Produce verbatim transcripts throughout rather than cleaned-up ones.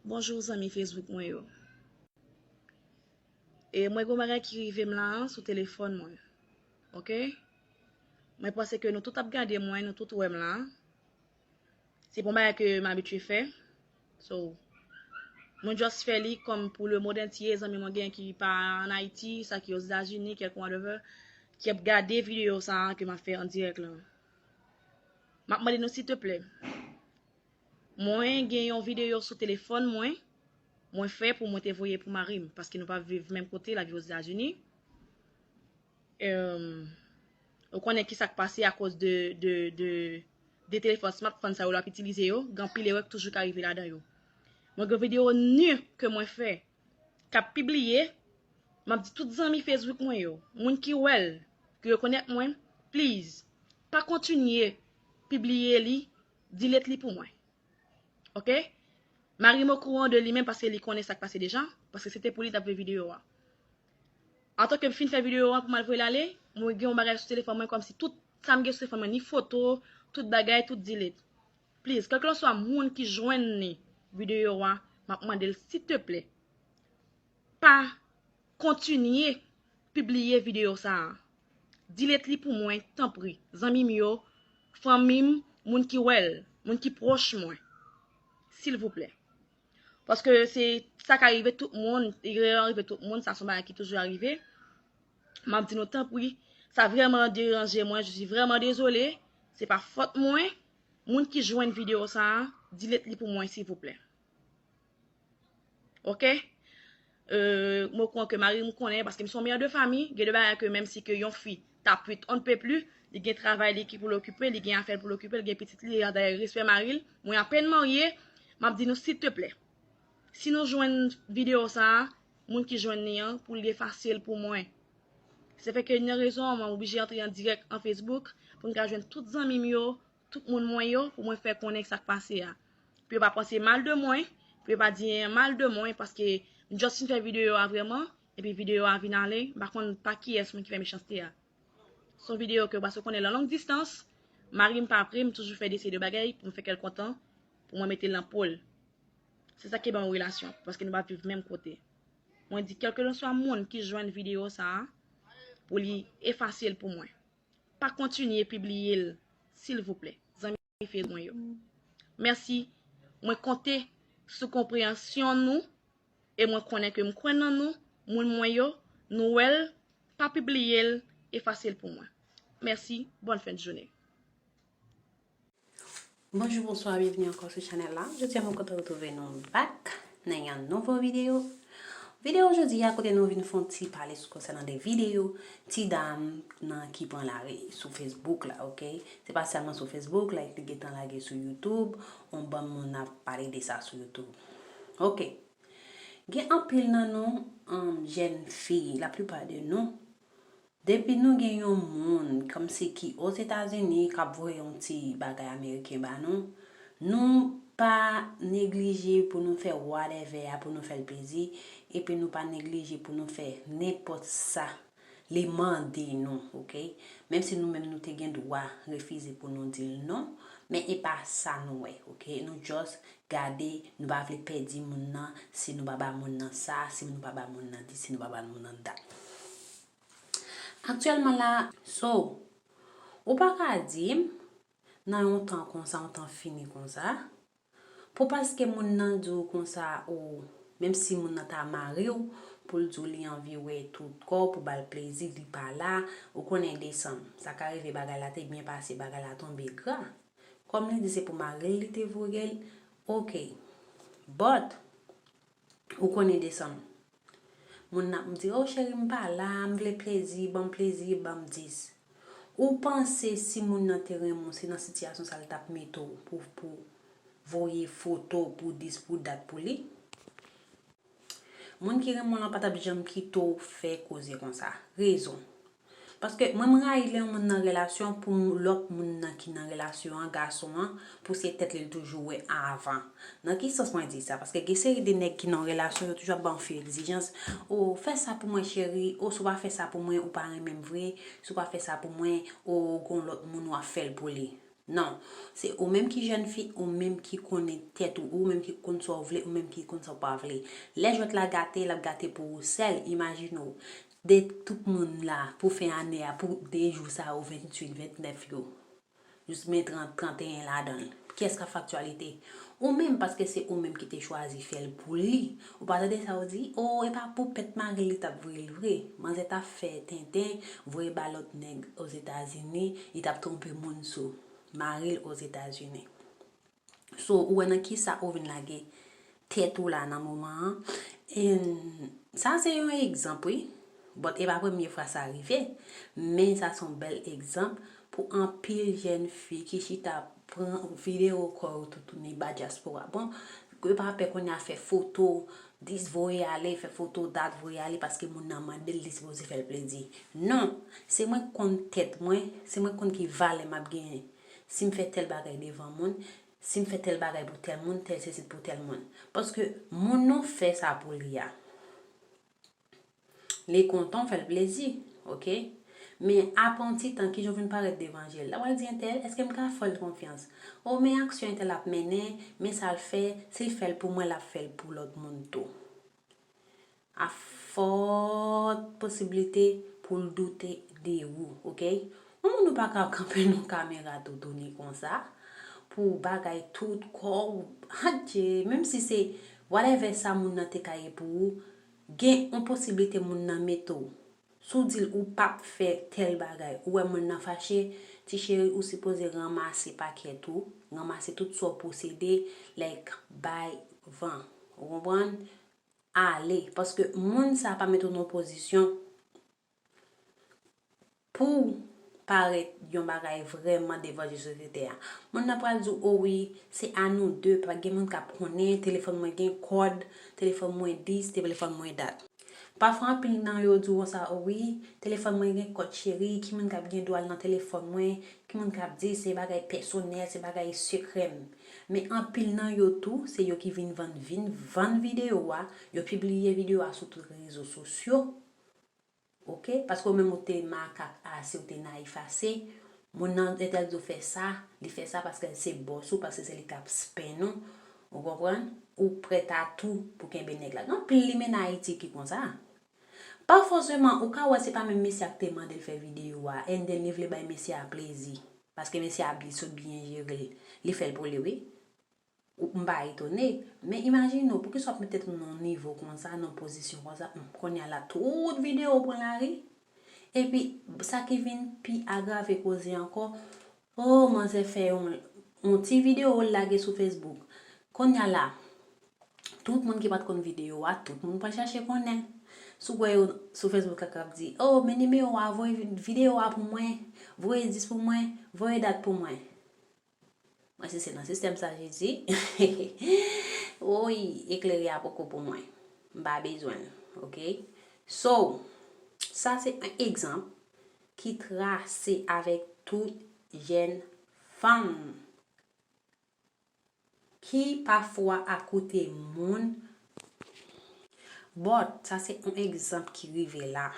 Bonjou zanmi Facebook mwen yo. E mwen gen yon bagay ki rive m la sou telefòn mwen. Oke? Mwen panse ke nou tout ap gade mwen, nou tout wè m la. Se pa yon bagay ke m abitye fè. So, mwen just fè li kòm pou le monde entier, zanmi mwen gen ki pa ann Ayiti, sa ki Ozetazini, kèlke whatever, ki ap gade videyo sa a ke m ap fè an dirèk la. M ap mande nou silteplè. Mwen gen yon videyo sou telefòn mwen, mwen fè pou mwen te voye pou mari m, paske nou pa viv menm kote, l ap viv Ozetazini. Em, ou konnen ki sa k pase akoz de, de, de, de telefòn smartphone sa yo l ap itilize yo, gen anpil erè k toujou ka rive ladan yo. Mwen gen videyo nu ke mwen fè, k ap pibliye, m ap di tout zanmi Facebook mwen yo, moun ki wè l, ki rekonèt mwen, please, pa kontinye pibliye li, delete li pou mwen. Oke? Mari m okouran de li menm paske li konnen sa k pase deja, paske se te pou li t ap fè videyo a. Antan ke m fin fè videyo a pou m al voye l ale, mwen gen yon bagay sou telefòn mwen kòmsi tout sa m gen sou telefòn mwen, ni foto, tout bagay, tout delete. Please, kèlkeswa moun ki jwenn ni videyo a, m ap mande l silteplè, pa kontinye pibliye videyo sa a. Delete li pou mwen, tanpri. Zanmi m yo, fanmi m, moun ki wè l, moun ki pwòch mwen. Silvouplè. Paske se sa ka rive tout moun, erè an rive tout moun, sa se yon bagay ki toujou arive. M ap di nou tanpri, sa vrèman deranje mwen, je suis vraiment désolée, se pa fòt mwen. Moun ki jwenn videyo sa a, delete li pou mwen, silvouplè. Oke? Euh, mwen kwè ke mari m konnen, paske m se yon mère de famille, gen de bagay ke menm si ke yon fi ta pwit on ne peut plus, li gen travay li ki pou l okipe, li gen afè l pou l okipe, li gen pitit li, dayè respè mari l, mwen apèn marye, m ap di nou silteplè, si nou jwenn videyo sa a, moun ki jwenn li an, pou li efase l pou mwen. Se fè ke nan rezon an, mwen oblije antre an dirèk an Facebook, pou m ka jwenn tout zanmi m yo, tout moun mwen yo, pou mwen fè konnen sa k pase a. Pou yo pa panse mal de mwen, pou yo pa di anyen mal de mwen, paske m just fin fè videyo a vrèman, epi videyo a vin ale, m pa konn pa kiyès moun ki fè mechanste a. Se yon videyo ke, paske w konnen nan long distance, mari m pa vre, m toujou fè de seri de bagay pou m fè kè l kontan, pou mwen mete l nan po l. Se sa ki ban yon relasyon, paske nou pa viv menm kote. Mwen di, kèlkeswa moun ki jwenn videyo sa a, pou li efase l pou mwen. Pa kontinye pibliye l, silvouplè, zanmi Facebook mwen yo. Mèsi. Mwen konte sou konpreyansyon nou e mwen konnen ke m kwè nan nou, moun mwen yo, nou wè l, pa pibliye l, efase l pou mwen. Mèsi, bòn fen de jounen. Bonjou, bonswa, byenveni ankò sou chanèl la. Jodi a, mwen kontan retwouve nou back nan yon nouvo videyo. Videyo jodi a, kote nou vin fè yon ti pale sou konsènan de videyo ti dam nan ki pran lari sou Facebook la, oke? Se pa sèlman sou Facebook, like li gentan lage sou YouTube, yon bann moun ap pale de sa sou YouTube. Oke. Gen anpil nan nou, um, jèn fi, laplipa de nou, depi nou gen yon moun, kòmsi ki Ozetazini, k ap voye yon ti bagay ameriken ba nou, nou pa neglije pou nou fè whatever a, pou nou fè l plezi, epi nou pa neglije pou nou fè nenpòt sa li mande nou, oke? Menm si nou menm nou te gen dwa refize pou nou di l non, men e pa sa nou wè, oke? Nou just gade, nou pa vle pèdi moun nan, si nou pa ba moun nan sa, si nou pa ba moun nan di, si nou pa ba moun nan dat. Aktyèlman la, so, ou pa ka di m, nan yon tan konsa, yon tan fini konsa, pou paske moun nan di w konsa, ou, menm si moun nan ta mari w, pou l di w li anvi wè tout kò w, pou ba l plezi, li pa la, ou konnen desann. Sa ka rive bagay la te byen pase, bagay la tonbe gra. Kòm li di se pou mari l li te voye l, oke. But, ou konnen desann. Moun nan ap di, "Oh, cheri, m pa la, m vle plezi, ban m plezi, ban m dis." Ou panse si moun nan te renmen w, se nan sitiyasyon sa l t ap mete w pou, pou voye foto, pou dis, pou dat pou li? Moun ki renmen w lan pa t ap janm kite w fè koze konsa. Rezon. Paske mwen, m rayi lè yon moun nan relasyon pou lòt moun nan ki nan relasyon an, gason an, pou se tèt li l toujou wè avan. Nan ki sans mwen di sa? Paske gen seri de nèg ki nan relasyon, yo toujou ap ba yon fi egzijans. O, fè sa pou mwen, cheri. O, si w pa fè sa pou mwen, ou pa renmen m vre. Si w pa fè sa pou mwen, o, gon lòt moun w ap fè l pou li. Non, se ou menm ki jèn fi, ou menm ki konnen tèt ou, ou menm ki konn sa w vle, ou menm ki konn sa w pa vle. Lè jwèt la gate, l ap gate pou ou sèl. Imajine w, de tout moun la, pou fen ane a, pou de jou sa yo, venntuit, ventnèf yo, jis men trant, tranteyen ladan l. Kiyès k ap fè aktyalite? Ou menm, paske se ou menm ki te chwazi fè l pou li. Ou pa tande sa yo di, o, e pa pou pèt mari l li t ap voye l vre. Manzè t ap fè tenten, voye ba lòt nèg Ozetazini, li t ap twonpe moun sou mari l Ozetazini. So, ou wè nan kisa ou vin lage tèt ou la nan moman an. E sa se yon egzanp, wi. But, e pa premye fwa sa rive. Men sa se yon bèl egzanp pou anpil jèn fi ki chita pran videyo kò yo toutouni ba dyaspora. Bon, yo pa pè kounye a fè foto, dis voye ale, fè foto dat voye ale paske moun nan mande l, li sipoze fè l plezi. Non, se mwen k konn tèt mwen, se mwen k konn ki valè m ap genyen. Si m fè tèl bagay devan moun, si m fè tèl bagay pou tèl moun, tèl sesi pou tèl moun. Paske moun nou fè sa pou li a, li kontan, w fè l plezi, oke? Men apre yon ti tan, kijan w vin parèt devan je l la, w al di entèl, èske m ka fè l konfyans? O, men aksyon entèl ap mennen, men sa l fè, si l fè l pou mwen, l ap fè l pou lòt moun tou. A fòt posiblite pou l doute de ou, oke? Yon moun ou pa ka kanpe nan kamera toutouni konsa, pou bagay tout kò w, adje, menm si se whatever sa moun nan te ka ye pou ou, gen yon posiblite moun nan mete w. Si w di l ou p ap fè tèl bagay, ou wè moun nan fache, ti cheri, ou sipoze ranmase pakèt ou, ranmase tout sa w posede, like, bay van. Ou konprann? Ale, paske moun sa pa mete w nan pozisyon pou w parèt yon bagay vrèman devan je sosyete a. Moun nan pral di w, o wi, se a nou de, pa gen moun k ap konnen, telefòn mwen gen kòd, telefòn mwen dis, telefòn mwen dat. Pafwa anpil nan yo di w konsa, o wi, telefòn mwen gen kòd cheri, ki moun k ap gen dwa al nan telefòn mwen, ki moun k ap di se bagay pèsonèl, se bagay sekrè m. Men anpil nan yo tou, se yo ki vin vann, vin vann videyo a, yo pibliye videyo a sou tout rezo sosyo. Oke? Paske ou menm ou te makak ase, ou te nayif ase. Moun nan entèl di w fè sa, li fè sa paske se bòs ou, paske se li k ap spen ou. Ou konprann? Ou prèt a tou pou kenbe nèg la. Gen anpil limenna Ayiti ki konsa. Pa fòseman, ou ka wè se pa menm mesye a k te mande l fè videyo a, and then li vle bay mesye a plezi. Paske mesye a byen sot, byen jere l. Li fè l pou li, wi. Ou, m pa etone. Men imajine w, poukisa w ap met tèt ou nan yon nivo konsa, nan yon pozisyon konsa, hmm, kounye a la, tout videyo w pran lari. Epi, sa ki vin pi agrave koze ankò, o, manzè fè yon, yon ti videyo l lage sou Facebook. Kounye a la, tout moun ki pa t konn videyo a, tout moun pral chache konnen. Si w wè yo sou Facebook la k ap di, o, men nimewo a, voye vi-, videyo a pou mwen, voye dis pou mwen, voye dat pou mwen. Mwen, si se nan sistèm sa, Jezi, woy, eklere a poko pou mwen. M pa bezwen l, oke? So, sa se yon egzanp ki trase avèk tout jèn fanm ki pafwa ap koute moun. But, sa se yon egzanp ki rive la.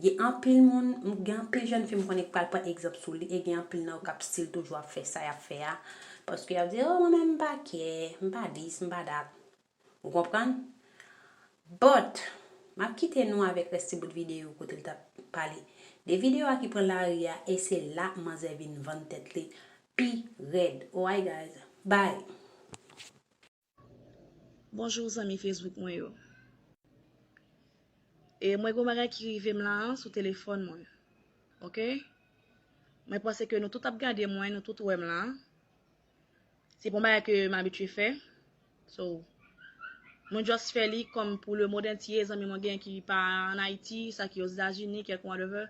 Gen anpil moun, gen anpil jèn fi m konnen k pral pran egzanp sou li, e gen anpil nan yo k ap still toujou ap fè sa y ap fè a. Paske y ap di, o, mwen menm m pa kè, m pa dis, m pa dat. Ou konprann? But, m ap kite nou avèk rès ti bout videyo kote l t ap pale de videyo a ki pran lari a, e se la manzè vin vann tèt li pi rèd. Alright, guys. Bye. Bonjou, zanmi Facebook mwen yo. E mwen, gon bagay ki rive m la sou telefòn mwen. Oke? Mwen panse ke nou tout ap gade mwen, nou tout wè m la. Se pa yon bagay ke m abitye fè. So, mwen just fè li kòm pou le monde entier, zanmi mwen gen ki pa ann Ayiti, sa ki Ozetazini, kèk whatever,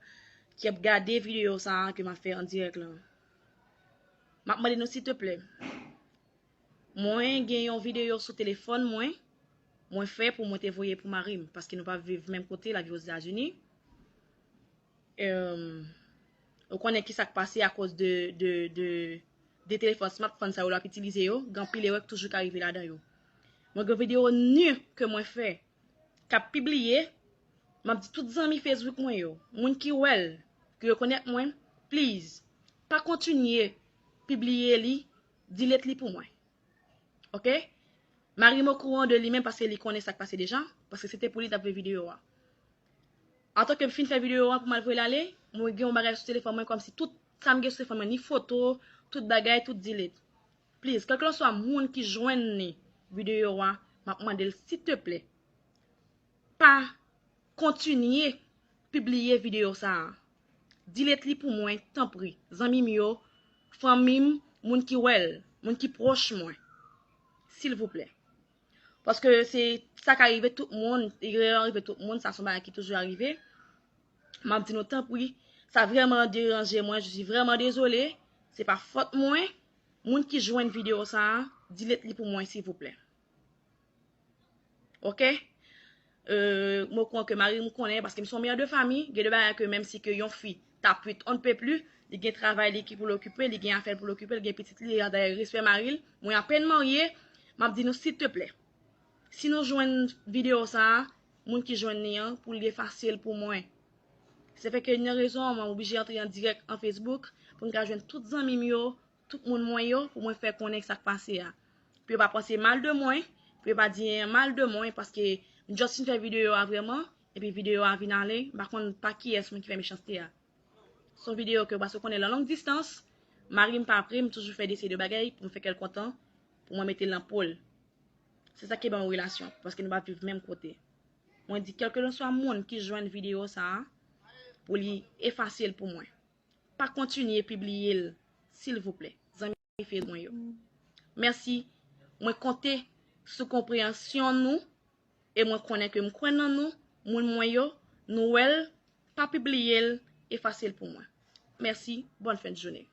ki ap gade videyo sa a ke m ap fè an dirèk la. M ap mande nou, silteplè, mwen gen yon videyo sou telefòn mwen, mwen fè pou mwen te voye pou mari m, paske nou pa viv menm kote, l ap viv Ozetazini. Em, ou konnen ki sa k pase akoz de, de, de, de telefòn smartphone sa yo l ap itilize yo, gen anpil erè k toujou ka rive ladan yo. Mwen gen videyo nu ke mwen fè, k ap pibliye, m ap di tout zanmi Facebook mwen yo, moun ki wè l, ki rekonèt mwen, please, pa kontinye pibliye li, delete li pou mwen. Oke? Mari m okouran de li menm paske li konnen sa k pase deja, paske se te pou li t ap veye videyo a. Antanke m fin fè videyo a pou m al voye l ale, mwen gen yon bagay sou telefòn mwen kòmsi tout sa m gen sou telefòn mwen, ni foto, tout bagay, tout delete. Please, kèlkeswa moun ki jwenn ni videyo a, m ap mande l, silteplè, pa kontinye pibliye videyo sa a. Delete li pou mwen, tanpri. Zanmi m yo, fanmi m, moun ki wè l, moun ki pwòch mwen. Silvouplè. Paske se sa ka rive tout moun, erè an rive tout moun, sa se yon bagay ki toujou rive. M ap di nou tanpri, sa vrèman deranje mwen, je suis vraiment désolée, se pa fòt mwen. Moun ki jwenn videyo sa a, delete li pou mwen, silvouplè. Oke? Euh, mwen kwè ke mari m konnen, paske m se yon mè de fami, gen de bagay ke menm si ke yon fi t ap kuit on ne peut plus, li gen travay li ki pou l okipe, li gen afè l pou l okipe, li gen pitit li, dayè respè mari l, mwen apèn marye, m ap di nou silteplè. Si nou jwenn videyo sa a, moun ki jwenn li an, pou li efase l pou mwen. Se fè ke nan rezon an, mwen oblije antre an dirèk an Facebook pou m ka jwenn tout zanmi m yo, tout moun mwen yo, pou mwen fè konnen sa k pase a. Pou yo pa panse mal de mwen, pou yo pa di anyen mal de mwen, paske m just fin fè videyo a vrèman, epi videyo a vin ale, m pa konn pa kiyès moun ki fè mechanste a. Se yon videyo ke w pa sou konnen lan long distans, mari m pa pre, m toujou fè de seri de bagay pou m fè kè l kontan, pou mwen mete l nan po l. Se sa ki ban yon relasyon, paske nou pa viv menm kote. Mwen di, kèlkeswa moun ki jwenn videyo sa a, pou li efase l pou mwen. Pa kontinye pibliye l, silvouplè, zanmi Facebook mwen yo. Mèsi. Mwen konte sou konpreyansyon nou, e mwen konnen ke m kwè nan nou, moun mwen yo, nou wè l, pa pibliye l, efase l pou mwen. Mèsi, bòn fen de jounen.